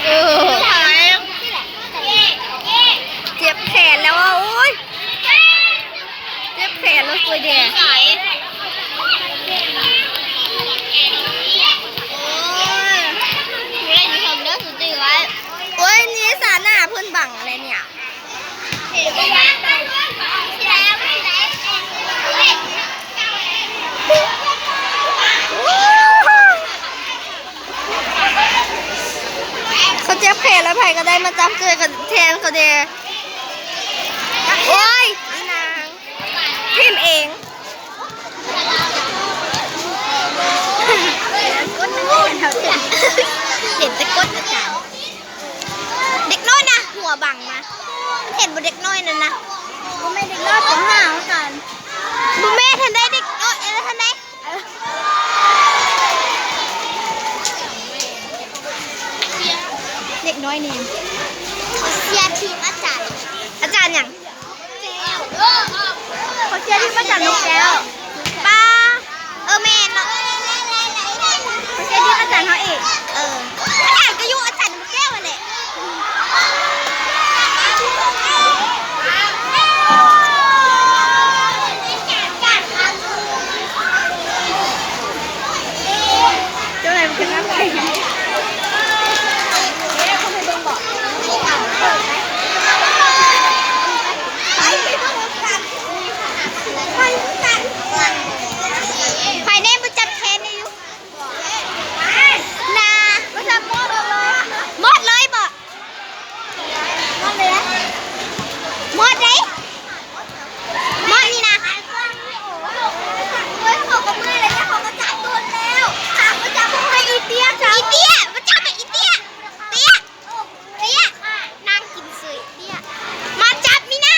ເອີ ເຈັບແຂນແລ້ວ ໂອ້ຍ ເຈັບແຂນແລ້ວ ຊ່ວຍແດ່. ໂອ້ຍ ນີ້ສາໜ້າເພິ່ນບັງແລ້ວເນຍ. ເຂົາເຈັບແຂນແລ້ວ ໃຜກໍໄດ້ມາຈັບຊ່ວຍເຂົາແທນເຂົາແດ່. ໂອ້ຍ ອີນາງ ຖິ້ມເອງ. ເຫັນແຕ່ກົດອາຈານ. ເດັກນ້ອຍນະ ຫົວບັງນະ ເຫັນບໍ່ເດັກນ້ອຍນັ້ນນະ? ບໍ່ແມ່ນເດັກນ້ອຍ ປ.ຫ້າ ຄືກັນ. ບໍ່ແມ່ນ ທັນໄດ້ເດັກນ້ອຍ ເອີ ທັນໄດ້ ເດັກນ້ອຍນີ້ ເຊຍທີມອາຈານ. ອາຈານຫຍັງ? ເຂົາເຊຍທີມອາຈານນົກແກ້ວ. ປ້າ ເອີ ແມ່ນເນາະ ເຂົາເຊຍທີມອາຈານເຮົາເອງ. ເອີ ອາຈານກໍຢູ່ອາຈານນົກແກ້ວຫັ້ນແຫຼະ. ເຈົ້ານາຍມັນຄືງາມແທ້. ໃຜແນ່ບໍ່ຈັບແຂນນີ້ຢູ່ນາ? ບໍ່ຈັບໝົດເລີຍ ໝົດເລີຍບໍ່? ໝົດເລີຍ ໝົດເດ້ ໝົດນີ້ນະ. ເຮີ້ຍ ເຂົາກໍເມື່ອຍແລ້ວ ເຂົາກໍຈັບໂດນແລ້ວ ຫາບໍ່ຈັບໃຫ້ອີເຕ້ຍ ອີເຕ້ຍ ບໍ່ຈັບໃຫ້ອີເຕ້ຍ ເຕ້ຍ. ເຕ້ຍ ນາງກິນເສີຍເຕ້ຍ ມາຈັບມີນາ.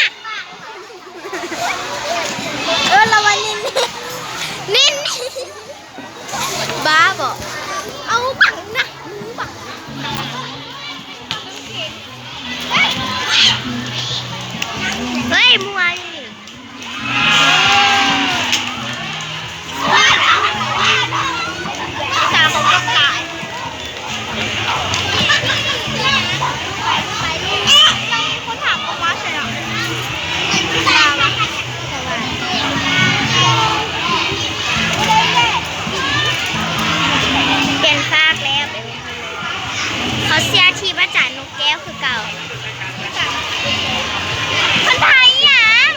ເອີ ລະວ່ານິນ ນິນ ບ້າບໍ່? ເອົາບັງນະ ມືບັງ. ເຮີ້ຍ ມົວຢູ່ນີ້. ປ່ຽນຟາກແລ້ວ ເຂົາເຊຍທີມອາຈານນົກແກ້ວຄືເກົ່າ. ມັນໄທຫຍັງ?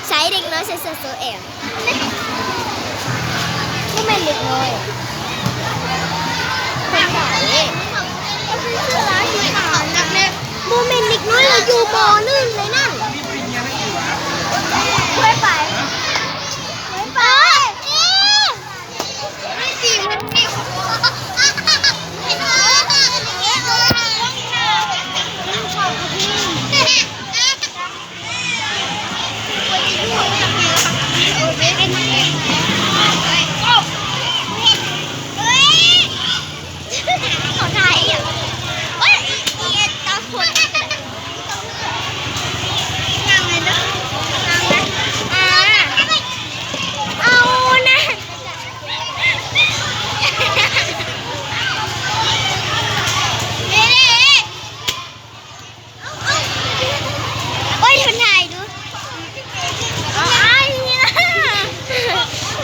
ໃຊ້ເດັກນ້ອຍໃສ່ເສື້ອໂຊແອວ. ບໍ່ແມ່ນເດັກນ້ອຍ ຄົນໃດ? ບໍ່ແມ່ນເດັກນ້ອຍ ລາວຢູ່ ປໍໜຶ່ງ ເລີຍນັ້ນ. ເຄີຍໄປ ເຄີຍໄປ. ໂອ້ຍ ເພິ່ນຖ່າຍດູ ເອົາອ້າຍນີ້ນະ.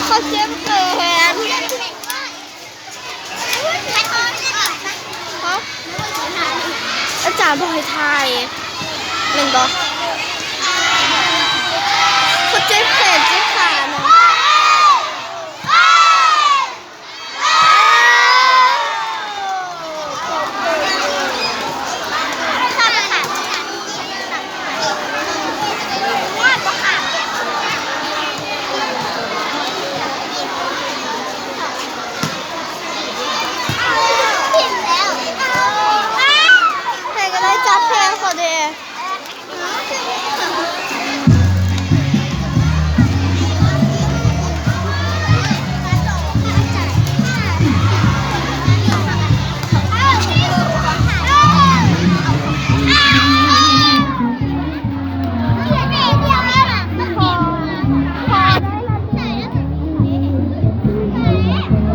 ຂ້ອຍເຈັບແຂນ. ຮະ? ອາຈານບໍ່ໃຫ້ຖ່າຍ ແມ່ນບໍ່? ເຂົາເຈັບແຂນເຈັບຂານະ. ໃຜກໍໄດ້ຈັບແຂນເຂົາແດ່.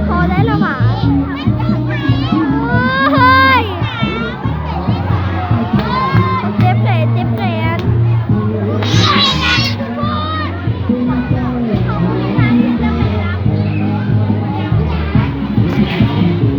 ພໍໄດ້ລະຫວາ? ເຮີ້ຍ ເຈັບແຂນ ເຈັບແຂນ. ເ